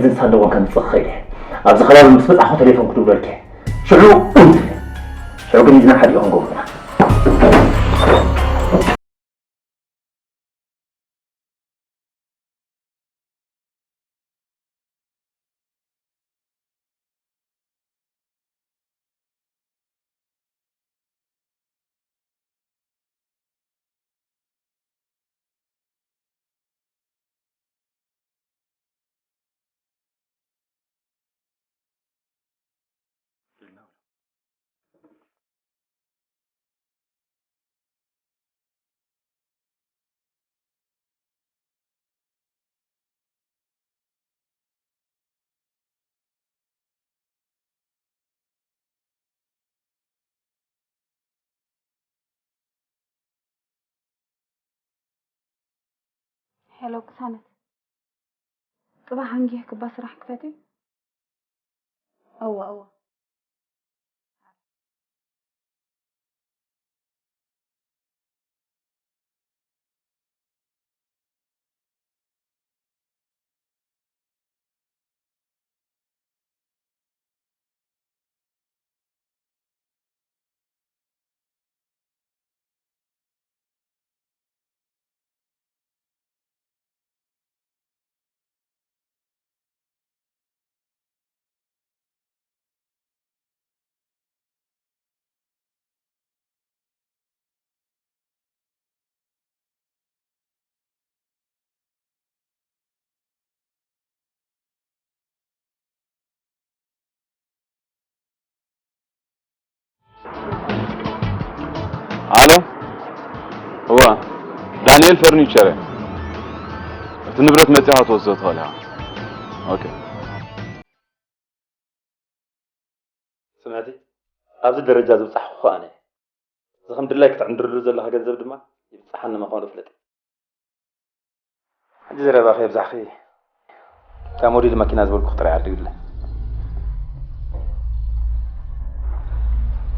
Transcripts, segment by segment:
ንሳ ኣለዎ ከምጽእ ክኽእል እየ። ኣብዚ ከባቢ ምስ በጻሕኹ ቴሌፎን ክድውለልኪ እየ። ሽዑ እውን ትብል። ሽዑ ግን ኢድና ሓዲኡ ክንገብሮ ኢና። ሄሎ ቅሳነት፣ ጽባሕ ኣንጊህኪ እባ ስራሕ ክፈትዩ? እወ እወ። ኣሎ። እዋ፣ ዳንኤል ፈርኒቸር እየ። እቲ ንብረት መጺኻ ትወስዶ ትኽእል ኢኻ። ኦኬ። ስምዕቲ፣ ኣብዚ ደረጃ ዝበጻሕኩ እኮ ኣነ እየ። እዚ ከም ድላይ ክትዕንድርሉ ዘለኻ ገንዘብ ድማ ይብጽሓኒ ምዃኑ እፍለጥ እየ። ሕጂ ዘረባ ከየብዛሕኺ፣ እታ ሞዴል መኪና ዝበልኩ ጥራይ ዓድግለ።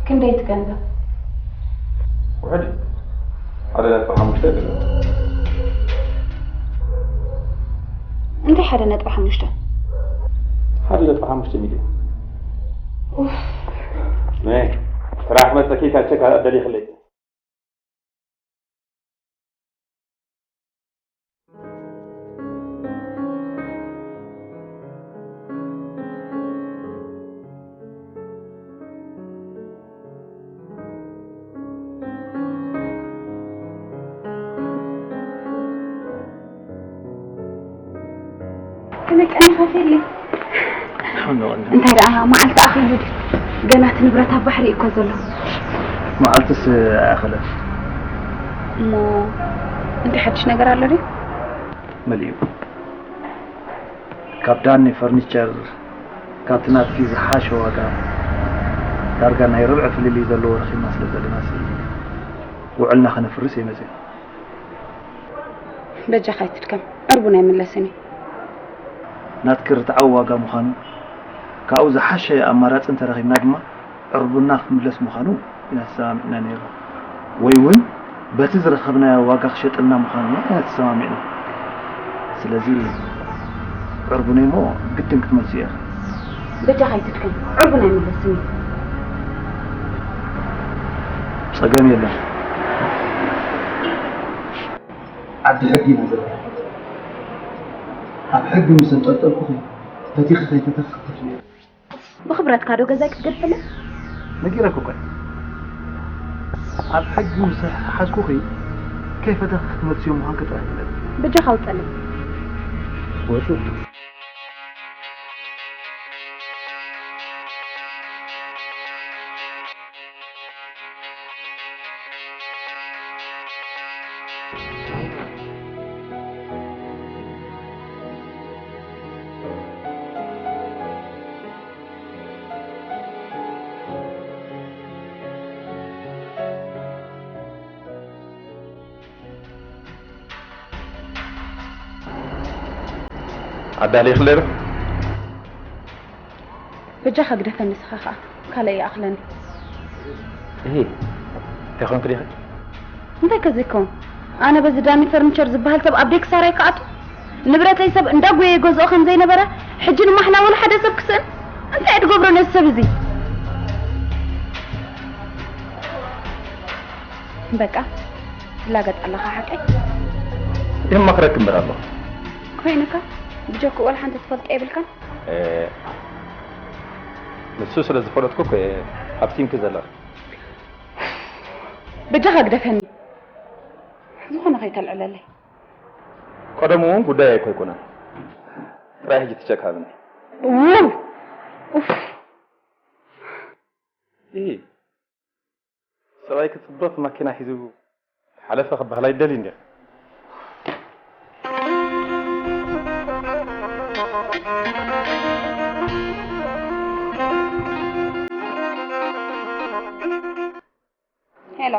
ክንደይ እቲ ገንዘብ? ውሕድ ሓደ ነጥቢ ሓሙሽተ ገንዘብ። እንታይ ሓደ ነጥቢ ሓሙሽተ? ሓደ ነጥቢ ሓሙሽተ ሚልዮን። ኡፍ። ነይ፣ ስራሕ መጸኪ ካብ ቸክ ኣደሊኽለይ። ከመይ ቀኒኻ ፌሊ? ሓምነዋል። እንታይ ደኣ መዓልቲ ኣኺሉ ድዩ? ገና እቲ ንብረት ኣብ ባሕሪ እዩ እኮ ዘሎ። መዓልትስ ኣይኣኸለን። እሞ እንታይ ሓድሽ ነገር ኣሎ ድዩ? መሊኡ። ካብ ዳኒ ፈርኒቸር፣ ካብቲ ናትኪ ዝሓሸ ዋጋ፣ ዳርጋ ናይ ርብዒ ፍልልይ ዘለዎ ረኺብና ስለ ዘለና፣ ውዕልና ከነፍርስ እየ መጺኡ። በጃኻ ኣይትድከም፣ ዕርቡን ኣይምለስን እዩ። ናትኪ ርትዓዊ ዋጋ ምዃኑ፣ ካብኡ ዝሓሸ ኣማራጺ እንተረኺብና ድማ፣ ዕርቡና ክምለስ ምዃኑ ኢና ተሰማሚዕና ነይርና። ወይ እውን በቲ ዝረኸብናዮ ዋጋ ክሸጠልና ምዃኑ ኢና ተሰማሚዕና። ስለዚ ዕርቡነይ እሞ ግድን ክትመልስዮ ኢኻ። በጃኻ ኣይትድከም፣ ዕርቡን ኣይምለስን እዩ። ጸገም የለን። ዓዲ ሕጊ ኢና ዘለና። ኣብ ሕጊ ምስ ኣንጠልጠልኩኺ፣ ፈቲኺ ከይፈተኺ ክትከፍሊ ኢኺ። ብኽብረትካ ዶ ገዛይ ክትገድፈለይ? ነጊረኪ እኮ እየ። ኣብ ሕጊ ምስ ሓዝኩኺ፣ ከይፈተኺ ክትመልስዮ ምዃንኪ ጥራይ ፍለጢ። በጃኻ ውጸለይ። ወጹ። ኣዳሊኽለይ ዶ? በጃኻ ግደፈኒ፣ ንስኻ ኸኣ ካልእ ይኣኽለኒ። እሂ፣ እንታይ ኮንክ ዲኺ? እንታይ ከ ዘይከውን? ኣነ በዚ ዳኒ ፈርኒቸር ዝበሃል ሰብ ኣብ ደይ ክሳራይ ክኣቱ? ንብረተይ ሰብ እንዳጎየ ይገዝኦ ከም ዘይነበረ፣ ሕጂ ንማሕላ ወላ ሓደ ሰብ ክስእን እንታይ ትገብሮ ነዚ ሰብ እዚ? በቃ ትላገጥ ኣለኻ ሓቀይ? የማኽረክ እምበር ኣለኹ። ኮይንካ ብጀክኡ ወላ ሓንቲ ትፈልጦ የብልካን? ንሱ ስለ ዝፈለጥኩ እኮ እየ ሃብቲምኪ ዘለኹ። በጃኻ ግደፈኒ። ዝኾነ ከይተልዕለለይ። ቀደሙ እውን ጉዳይ ኣይኮይኮነን። ጥራይ ሕጂ ትቸክ ሃብኒ። ውው! ኡፍ! እሂ። ሰብኣይ ክጽበኽ ማኪና ሒዙ ሓለፈ ክበሃል ኣይደልይ እንዲ። ሄሎ።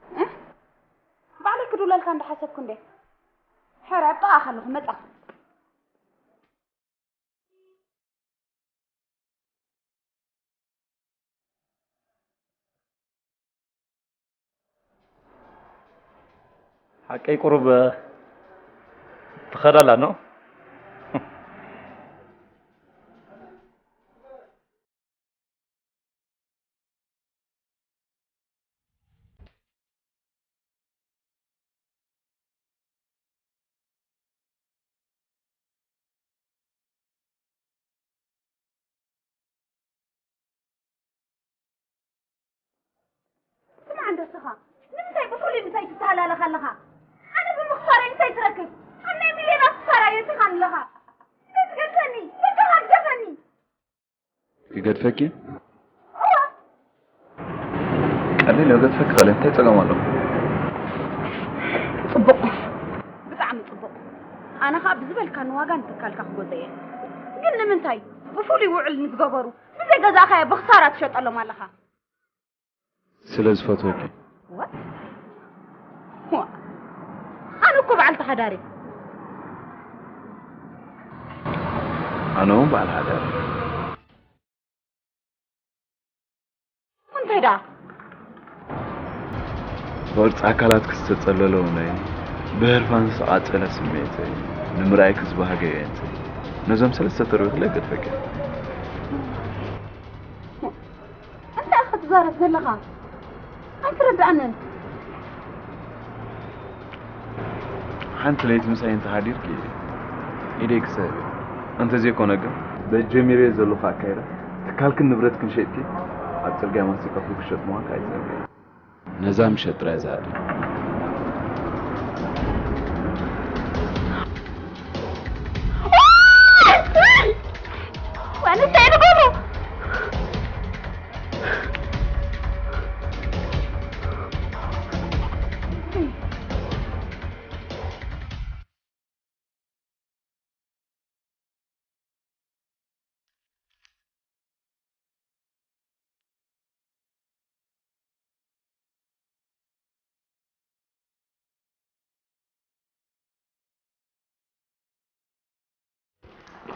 እ? ባዕለይ ክድውለልካ እንዳሓሰብኩ እንዴ? ሕረ ኣብ ጥቓኻ ኣለኹ መጻ። ሓቀይ ቁሩብ ትኸዳላ ነው። ስማዕ እንዶ እስኻ ንምንታይ ብፍሉይ ምሳይ ትተሃላለኽ ኣለኻ? ኣነ ብምኽሳረይ እንታይ ትረክብ? ኣብ ናይ ሚልዮናት ክሳራ እየ እስኻን ኣለኻ። እንታይ ትገድፈኒ? በጃኻ ግደፈኒ። ክገድፈኪ? እወ። ቀሊል እዮ፣ ገድፈኪ ኸለ እንታይ ጸገም ኣለዎ? ጽቡቕ። ብጣዕሚ ጽቡቕ። ኣነ ኸኣ ብዝበልካኒ ዋጋ ንትካልካ ክገዝኦ እየ። ግን ንምንታይ? ብፍሉይ ውዕል ንዝገበሩ ብዘይገዛእካዮ ብኽሳራ ትሸጠሎም ኣለኻ። ስለ ዝፈትወኪ። What? ዋ፣ ኣነ እኮ በዓልቲ ሓዳር እየ። ኣነ እውን በዓል ሓዳር። እንታይ ደኣ? ቅርጺ ኣካላትኪ ዝተጸለለ ውነይ፣ ብህርፋን ዝተቓጸለ ስምዒተይ፣ ንምርኣይኪ ዝበሃገ የንጽ። ነዞም ሰለስተ ተርቢኽለይ ገድፈኪ። እንታይ ኢኻ ትዛረብ ዘለኻ? ኣይትረድኣንን። ሓንቲ ለይቲ ምሳይ እንተሃዲርኪ ኢደይ ክስሕብ እየ። እንተዘይኮነ ግን በቲ ጀሚረዮ ዘለኹ ኣካይዳ ትካልክን ንብረትክን ሸጥኪ ኣብ ጽርግያ ማስቲካ ፉል ክሸጥ ምዃንኪ ኣይትዘንግዒ። ነዛ ምሸት ጥራይ ዝሃድም። ዋን እንታይ ንገብሮ?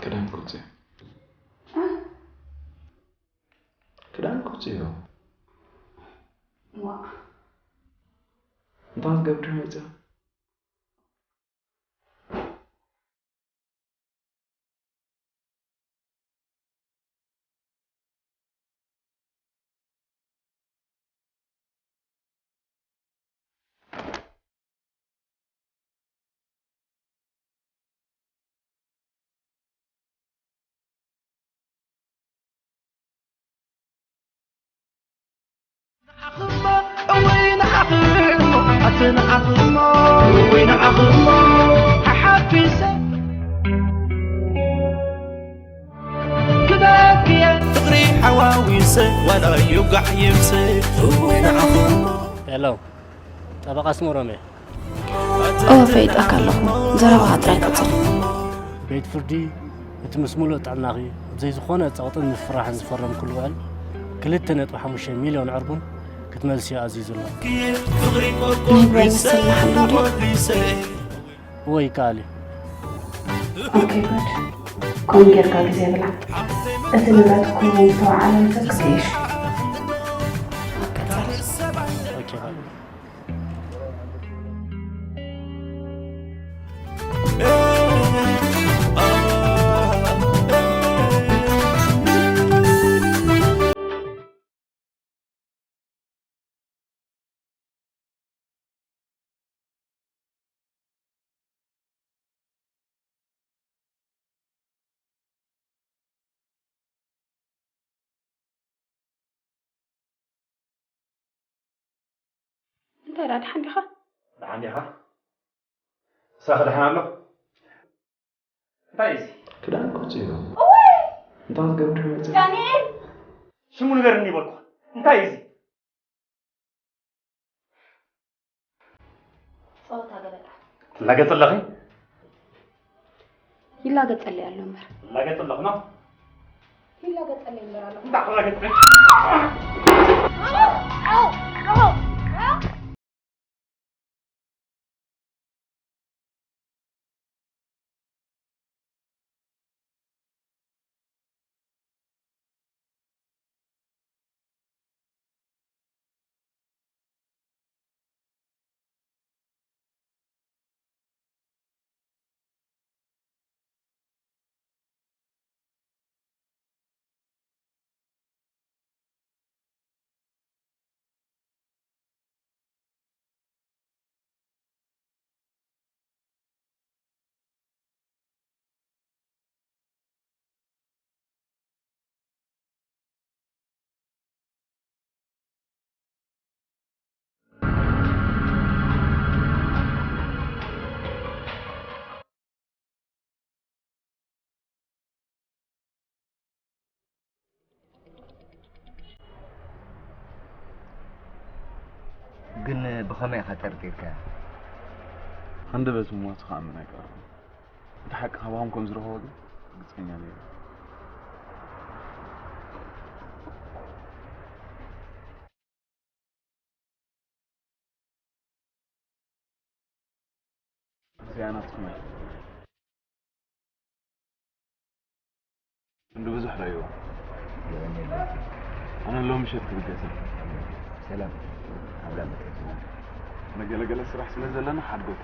ክዳን ክውፅእ ክዳን ክውፅእ እዩ። ዋ እንኳን ገብዱ መፅእ ንዓኽሞ እወይ ንዓኽሞ ኣቲ ንዓኽሞ እወይ ንዓኽሞ ሓሓፊሰ ክበክየ ፍቕሪ ሓዋዊሰ ዋላ ይውጋዕ ይምሰ እወይ ንዓኽሞ ሄሎ፣ ጠበቓ ኣስመሮም እየ። እወ ፈይጣካ ኣለኹ። ዘረባኻ ጥራይ ቀጽል። ቤት ፍርዲ እቲ ምስ ሙሉእ ጥዕናኺ ብዘይ ዝኾነ ጸቕጥን ምፍርራሕን ዝፈረምክሉ ውዕል ክልተ ነጥቢ ሓሙሽተ ሚልዮን ዕርቡን ክትመልስዮ ኣዚዙ ኣሎ። ናይ ብረይ መሰል መሓመድ እዩ። እወ ይከኣል እዩ። ኦኬ ጉድ። ከምኡ ጌርካ ግዜ ብላ። እቲ ንብረት እኮ ዝተወዓለ ንሰብ ክገይሽ። ኦኬ በል። እንታይ ደኣ፣ ደሓን ዲኻ? ደሓን ዲኻ? ሳኺ ደሓን ኣሎ? እንታይ እዩ እዚ? ክዳን ኮጽዮ እወይ! እንታይ ትገብር መጽእ ዳንኤል! ሽሙ ንገርኒ ይበልኩ። እንታይ እዩ እዚ? ጸወታ ገበጣ። ትላገጽ ኣለኺ? ይላገጸለይ ኣሎ እምበር። ትላገጽ ኣለኹ ነው? ይላገጸለይ እምበር ኣሎ። እንዳትላገጽ። ግን ብኸመይ ኢኻ ጠርጢርካያ? ሃንደበት ምሟቱ ክኣምን ኣይቀርብን። እቲ ሓቂ ካባኹም ከም ዝረኸቦ ግን ርግጸኛ ነይረ። እዚኣ ናትኩም እያ። ክንዲ ብዙሕ ዶ ይዋ? ኣነ ሎም ምሸት ክብገሰ። ሰላም ኣብላ መጠጥ ኣነ ገለገለ ስራሕ ስለ ዘለና ሓድጎት።